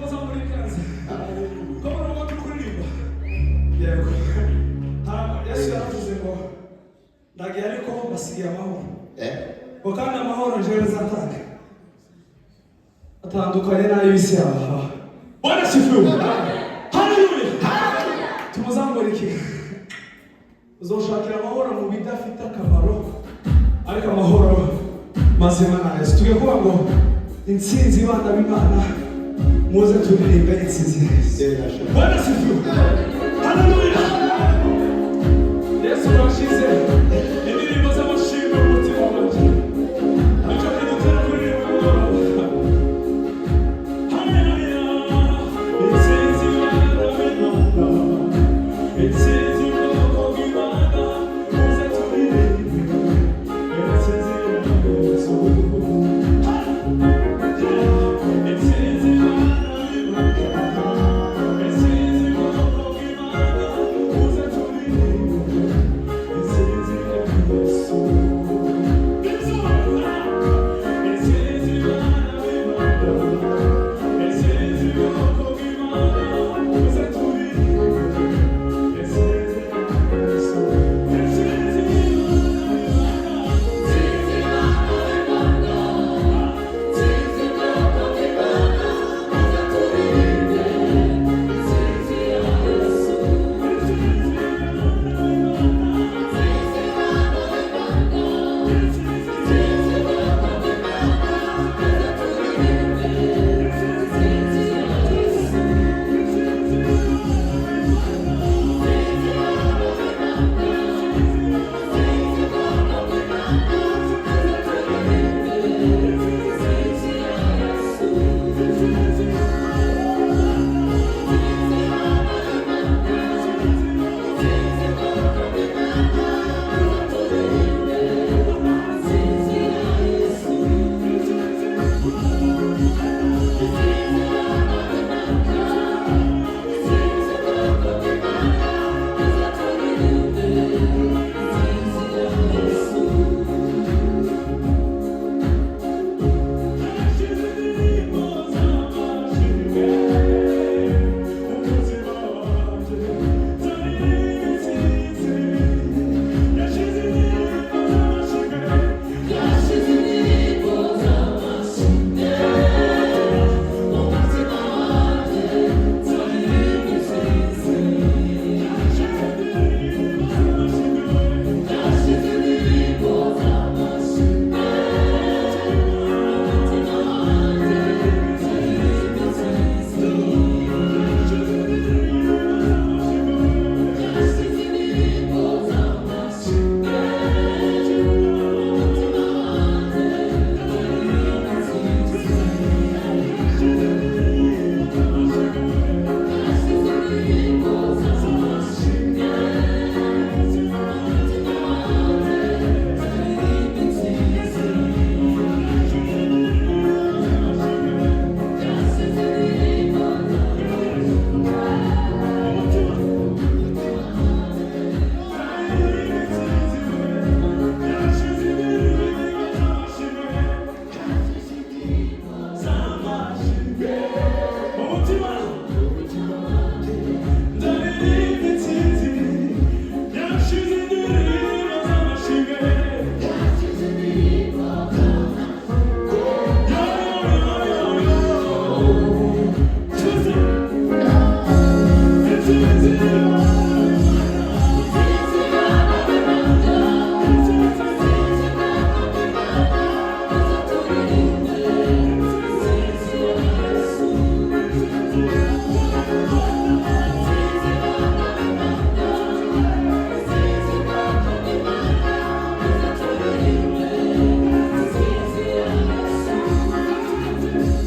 Muzamura ibiganza. Ko muri ubwo turi kuririmba. Yego. Yesu yaravuze ngo ndagiye, ariko mbasigiye amahoro. Ngo kandi amahoro njyewe nzatanga atandukanye n'ay'isi yabaha. Bwana asifiwe. Haleluya. Tumuzamure ikiganza. Uzoshakira amahoro mu bidafite akamaro, ariko amahoro mazima na Yesu. Tugiye kuvuga ngo intsinzi, bana b'Imana, muze turirimbe intsinzi ya Yesu. Bwana asifiwe. Haleluya. Yesu washize indirimbo z'amashimwe mu mutima wanjye, nicyo kidutera kuririmba umugoroba. Haleluya. Intsinzi, bana b'Imana, intsinzi, bwoko bw'Imana, muze turirimbe intsinzi ya Yesu. Intsinzi, bana b'Imana, intsinzi, bwoko bw'Imana, muze turirimbe intsinzi ya Yesu. Intsinzi, bana b'Imana, intsinzi, bwoko bw'Imana, muze turirimbe intsinzi ya Yesu. Intsinzi, bana b'Imana. Intsinzi, bwoko bw'Imana, muze turirimbe intsinzi ya Yesu. Intsinzi, bana b'Imana, intsinzi, bwoko bw'Imana, muze turirimbe intsinzi ya Yesu. Intsinzi, bana b'Imana, intsinzi, bwoko bw'Imana, muze turirimbe intsinzi ya Yesu. Intsinzi, bana b'Imana, intsinzi, bwoko bw'Imana, muze turirimbe intsinzi ya Yesu. Intsinzi, bana b'Imana, intsinzi, bwoko bw'Imana, muze turirimbe intsinzi ya Yesu. Yashize indirimbo z'amashimwe mu mutima wanjye, zaririmba intsinzi. Yashize indirimbo z'amashimwe. Yashize indirimbo z'amashimwe mu mutima wanjye, zaririmba intsinzi. Yashize indirimbo z'amashimwe. Yashize indirimbo z'amashimwe mu mutima wanjye, zaririmba intsinzi. Yashize indirimbo z'amashimwe. Yashize indirimbo z'amashimwe mu mutima wanjye, zaririmba intsinzi. Yashize indirimbo z'amashimwe. Yashize indirimbo z'amashimwe mu mutima wanjye, zaririmba intsinzi. Yashize indirimbo z'amashimwe mu mutima Yashize indirimbo z'amashimwe. Z'amashimwe. Mu mutima. Ndaririmba intsinzi. Yashize indirimbo z'amashimwe. Yashize indirimbo z'amashimwe. Yo, yo, yo, yo. Intsinzi. Intsinzi. Intsinzi, bana b'Imana, intsinzi, bwoko bw'Imana, muze turirimbe intsinzi ya Yesu. Intsinzi, bana b'Imana, intsinzi, bwoko bw'Imana, muze turirimbe intsinzi ya Yesu. Intsinzi,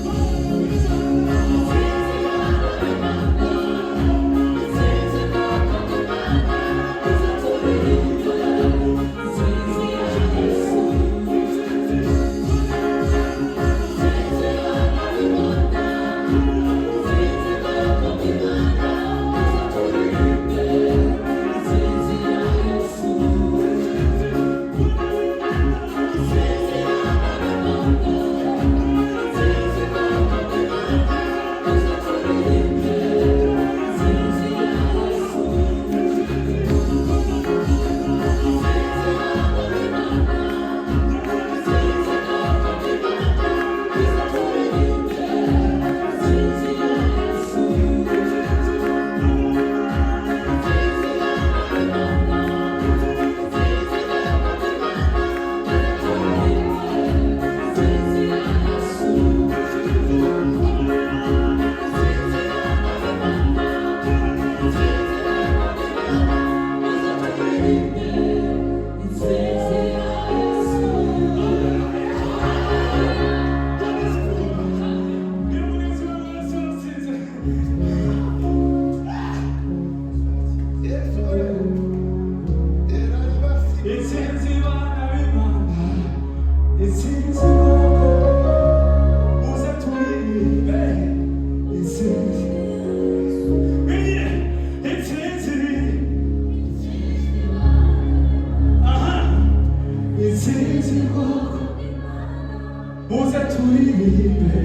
Turirimbe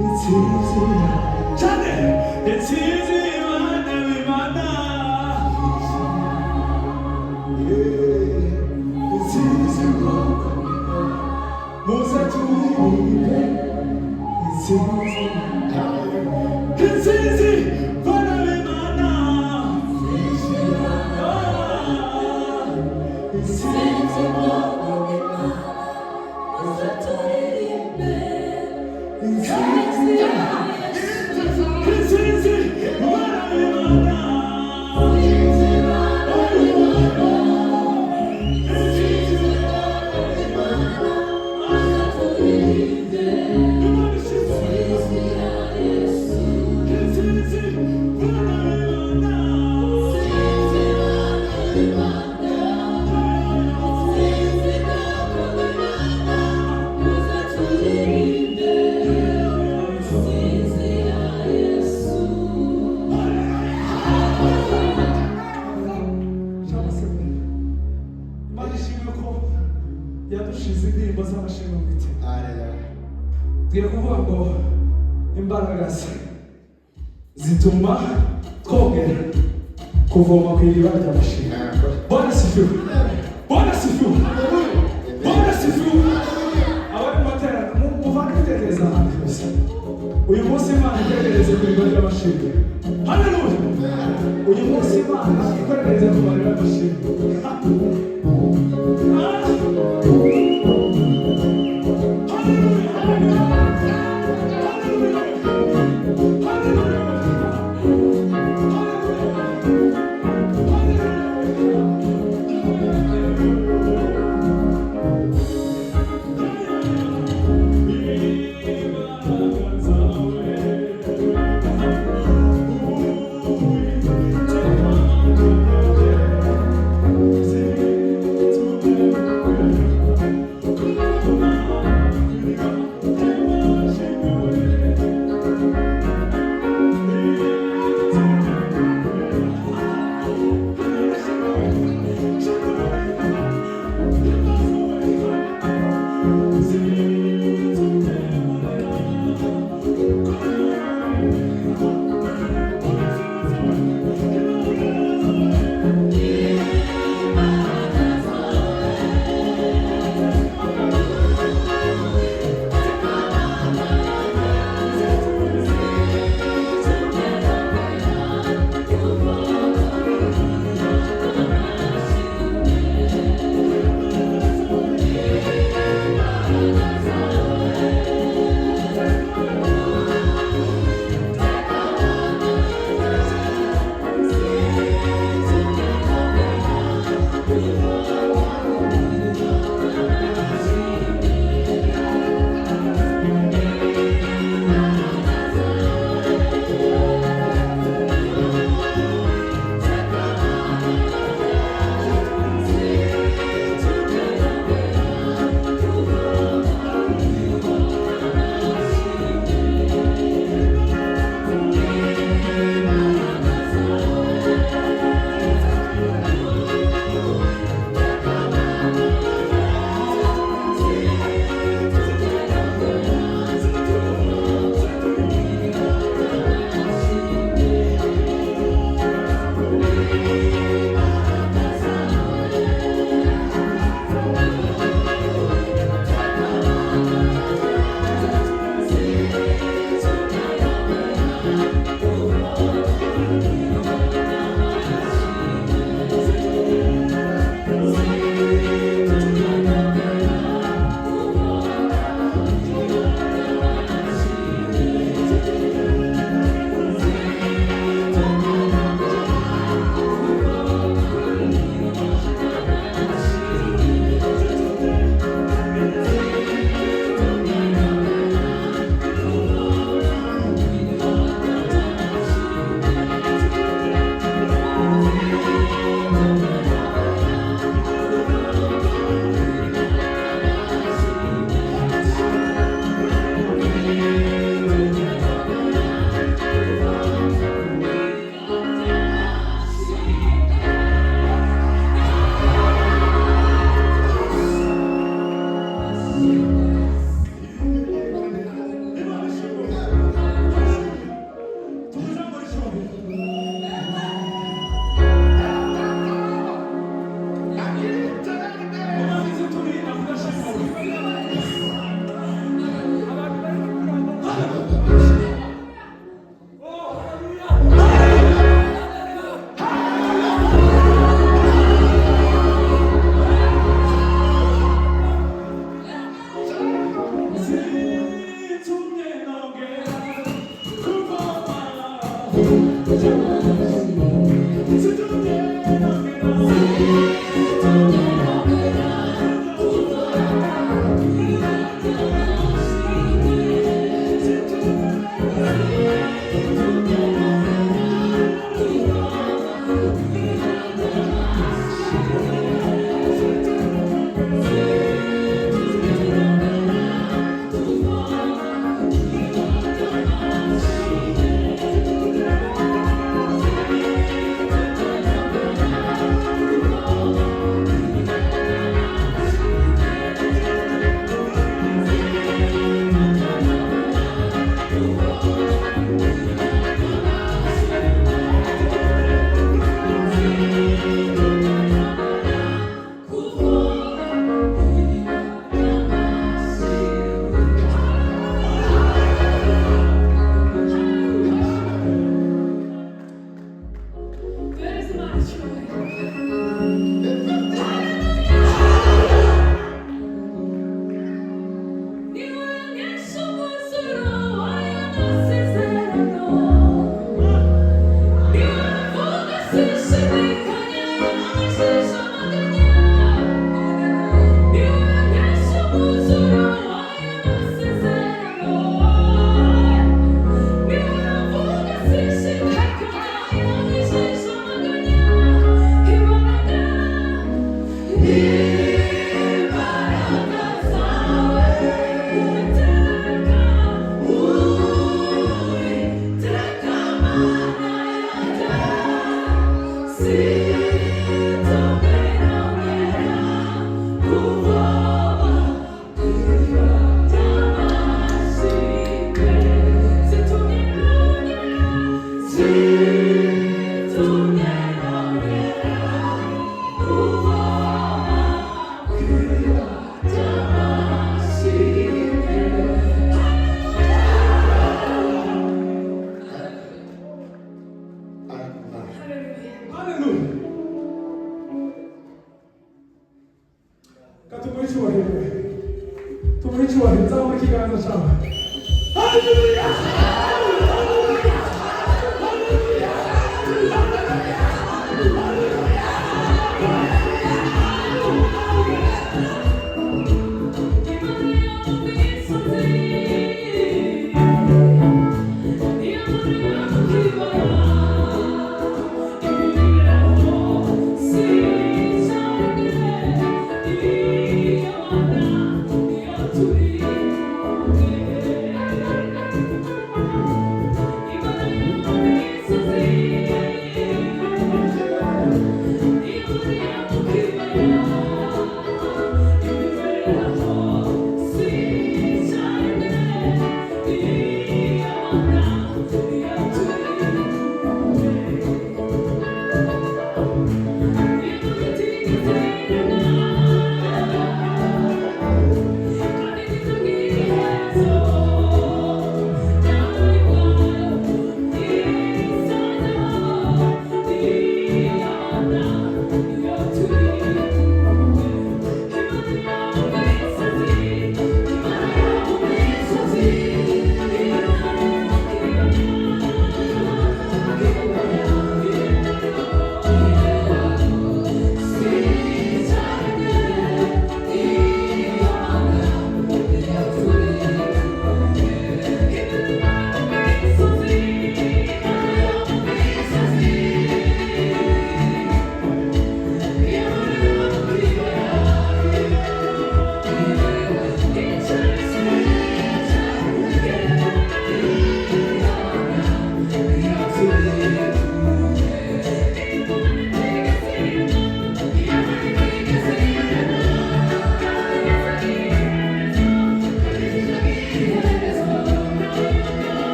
intsinzi cyane, intsinzi Imana bimana. Intsinzi bwoko, muze turirimbe intsinzi, intsinzi Bana bimana. Intsinzi. Intsinzi, intsinzi Bana bimana. Imana ishize. Intsinzi Bana bimana. Cyangwa se Imana ishimwe ko yadushize indirimbo z'amashimwe mu mitima. Tugiye kuvuga ngo imbaraga ze zituma twongera kuvoma ku iriba ry'amashimwe. Bwana sifiwe, Bwana sifiwe, Bwana sifiwe. Abari mu materaniro, muvane ibitekerezo ahandi hose. Uyu munsi Imana itegereze ku iriba ry'amashimwe. Haleluya! Uyu munsi Imana ikohereze ku mariba y'amashimwe. Ah! Haleluya! Haleluya! Haleluya! Haleluya! Haleluya. Katumuhe icyubahiro. Tumuhe icyubahiro. Nzamura ikiganza cyawe. Haleluya. Thank you.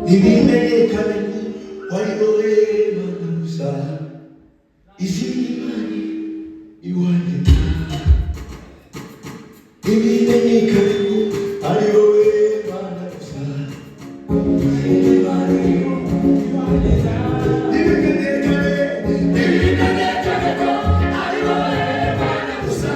Nibimenyekane ko wari wowe Mana gusa, izindi mana iwanjye. Nibimenyekane ko ari wowe Mana gusa, izindi mana iwanjye. Nibimenyekane, nibimenyekane ko ari wowe Mana gusa.